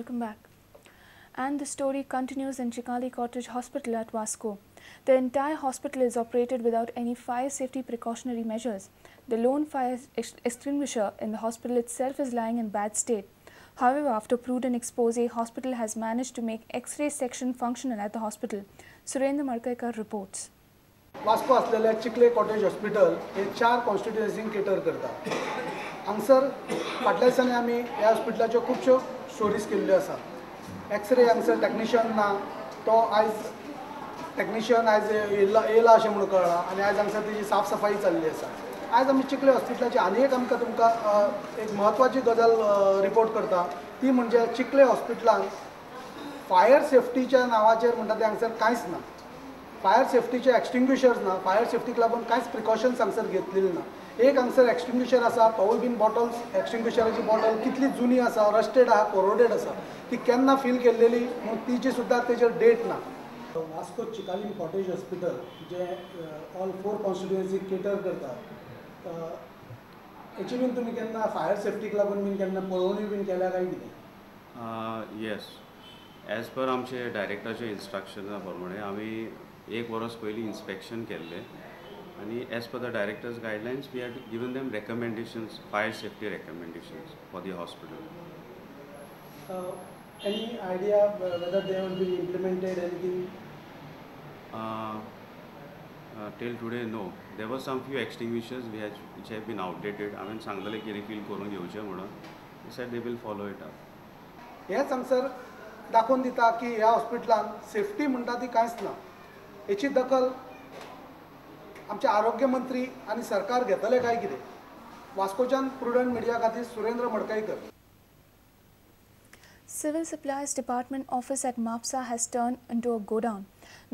Welcome back. And the story continues in Chikhali Cottage Hospital at Vasco. The entire hospital is operated without any fire safety precautionary measures. The lone fire extinguisher in the hospital itself is lying in bad state. However, after prudent expose, hospital has managed to make X-ray section functional at the hospital. Surendra Markaikar reports. Vasco असलेल्या चिखले cottage hospital हे 4 कॉन्स्टिट्युएन्सींक cater करता. हांगसर फाटल्या दिसांनी आमी ह्या हॉस्पिटलाच्यो खुबश्यो stories केल्ल्यो आसा. एक्सरे हांगसर टॅक्निशियन ना, तो आयज टॅक्निशियन आयज येयला अशें म्हणून कळ्ळां आनी आयज हांगसर तेजी साफ सफाई चल्ली आसा. आयज आमी चिखले हॉस्पिटलाची आनी एक आमकां तुमकां एक म्हत्वाची गजाल रिपोर्ट करता, ती म्हणजे चिखले हॉस्पिटलान फायर सेफ्टीच्या नांवाचेर म्हणटा तें हांगसर कांयच ना. फायर सेफ्टीचे एक्सटिंग्विशर्स ना, फायर सेफ्टीक लागून कांयच प्रिकॉशन्स हांगसर घेतलेली ना. एक हांगसर एक्सटिंग्विशर आसा, तोवूय बीन बॉटल्स एक्सटिंग्विशराची बॉटल कितली जुनी आसा, रस्टेड आहा, कोरोडेड आसा, ती केन्ना फील केल्लेली म्हूण तिची सुद्दां तेजेर डेट ना. वास्को चिकालीम कॉटेज हॉस्पिटल जे ऑल 4 कॉन्स्टिट्युएन्सी केटर करता, हेची बीन तुमी केन्ना फायर सेफ्टीक लागून बीन केन्ना पळोवणी बीन केल्या काय कितें? येस, एज पर आमचे डायरेक्टराचे इन्स्ट्रक्शना प्रमाणे आमी एक वर्स पयलीं इन्स्पेक्शन केल्लें आनी as per the director's guidelines we have given them recommendations, fire safety recommendations for the hospital. Any idea whether they will be implemented anything? Till today no. There were some few extinguishers which have been outdated. हांवें सांगलेलें की refill करून घेवचें म्हणून, they said they will follow it up. हेंच हांगसर दाखोवन दिता की ह्या हॉस्पिटलान सेफ्टी म्हणटा ती कांयच ना. हेची दखल आमचे आरोग्य मंत्री आनी सरकार घेतले काय कितें? वास्कोच्यान प्रुडंट मिडिया खातीर Surendra मडकाईकर. Civil Supplies Department office at Mapsa has turned into a godown.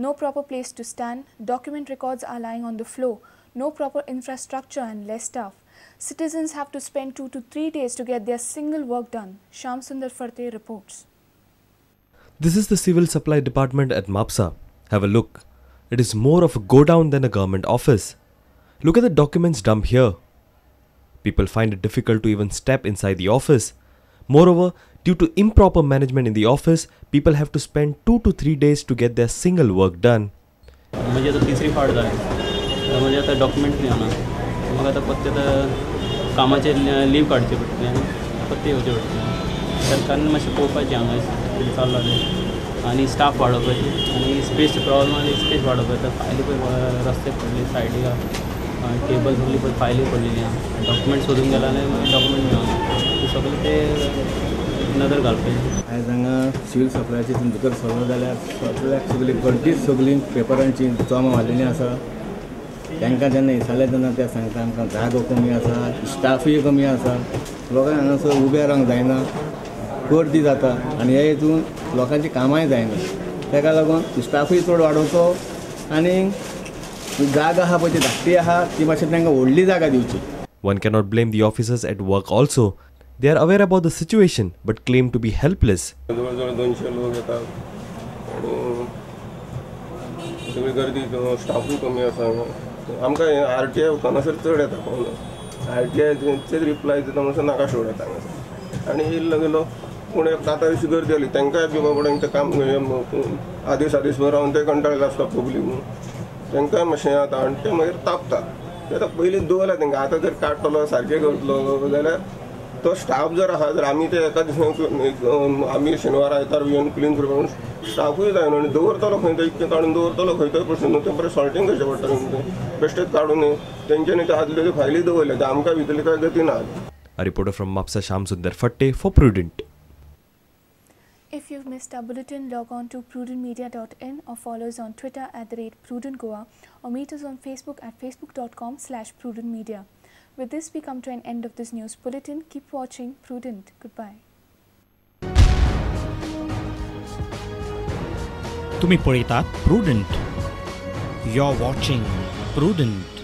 No proper place to stand, document records are lying on the floor, no proper infrastructure and less staff. Citizens have to spend 2 to 3 days to get their single work done. Sham Sundar Farte reports. This is the Civil Supply Department at Mapsa. Have a look. It is more of a godown than a government office. Look at the documents dumped here. People find it difficult to even step inside the office. Moreover, due to improper management in the office, people have to spend 2 to 3 days to get their single work done. म्हणजे आता तिसरी फाट जाली, म्हणजे आता document मेळना, म्हाका आतां पत्ते आतां कामाचेर लीव काडची पडटली आनी पत्ते येवचे पडटले. सरकारान मातशें पळोवपाचें हांगा कितें चल्लां तें आनी स्टाफ वाडोवपाची आनी स्पेस प्रॉब्लम आनी स्पेस वाडोवपाची. फायली पळय रस्ते पडली सायडीक, टेबल सगळी पळय फायली पडलेली आहा, डॉक्युमेंट सोदून गेला जाल्यार मागीर डॉक्युमेंट मेळना, सगळें ते नदर घालपाची. आयज हांगा सिवील सप्लायची भितर सरलो जाल्यार सगळ्याक सगळी गर्दीच सगळी पेपरांची जमा जाल्लेली आसा. तांकां जेन्ना विचारलें तेन्ना ते सांगता आमकां जागो कमी आसा, स्टाफूय कमी आसा, लोकांक हांगासर उबे रावंक जायना, गर्दी जाता आनी हे हितून लोकांची कामांय जायना. ताका लागून स्टाफूय चड वाडोवचो आनी जागा आहा पळय ती धाकटी आहा ती मातशी तांकां व्हडली जागा दिवची. One cannot blame the officers at work also. They are aware about the situation but claim to be helpless. जवळ जवळ 200 लोक येतात आनी सगळी गर्दी, स्टाफूय कमी आसा. आमकां आर टी I हांगासर चड येता पावना, आर टी आयचेर रिप्लाय दिता म्हणसर नाका सोड येता हांगासर. आनी येयल्लो गेलो पूण एक आतां अशी गर्दी जाली तांकांय बी बाबा तें काम आदेश आदेशभर रावन ते कंटाळिल्ले आसता पब्लीक न्हू, तांकांय मातशें जाता आनी ते मागीर तापता. आतां पयलीं दवरला तांकां, आतां जर काडटलो सारकें करतलो जाल्यार तो स्टाफ जर आहा जर आमी ते एका दिसान आमी शेनवार आयतार येवन क्लीन करपाक स्टाफूय जाय न्हू, आनी दवरतलो खंय तो इतकें काडून दवरतलो खंय तो प्रश्न न्हू, तें बरें सॉर्टींग करचें पडटलें न्हू, तें बेश्टेच काडून न्हू तेंच्यांनी ते आदल्यो त्यो फायली दवरल्या ते आमकां भितरली कांय गती ना. A reporter from Mapsa, Sham Sundar Fatte for Prudent. If you've missed our bulletin, log on to prudentmedia.in or follow us on Twitter at @prudentgoa or meet us on Facebook at facebook.com/prudentmedia. With this, we come to an end of this news bulletin. Keep watching Prudent. Goodbye. तुम्ही पळयतात Prudent. You're watching Prudent.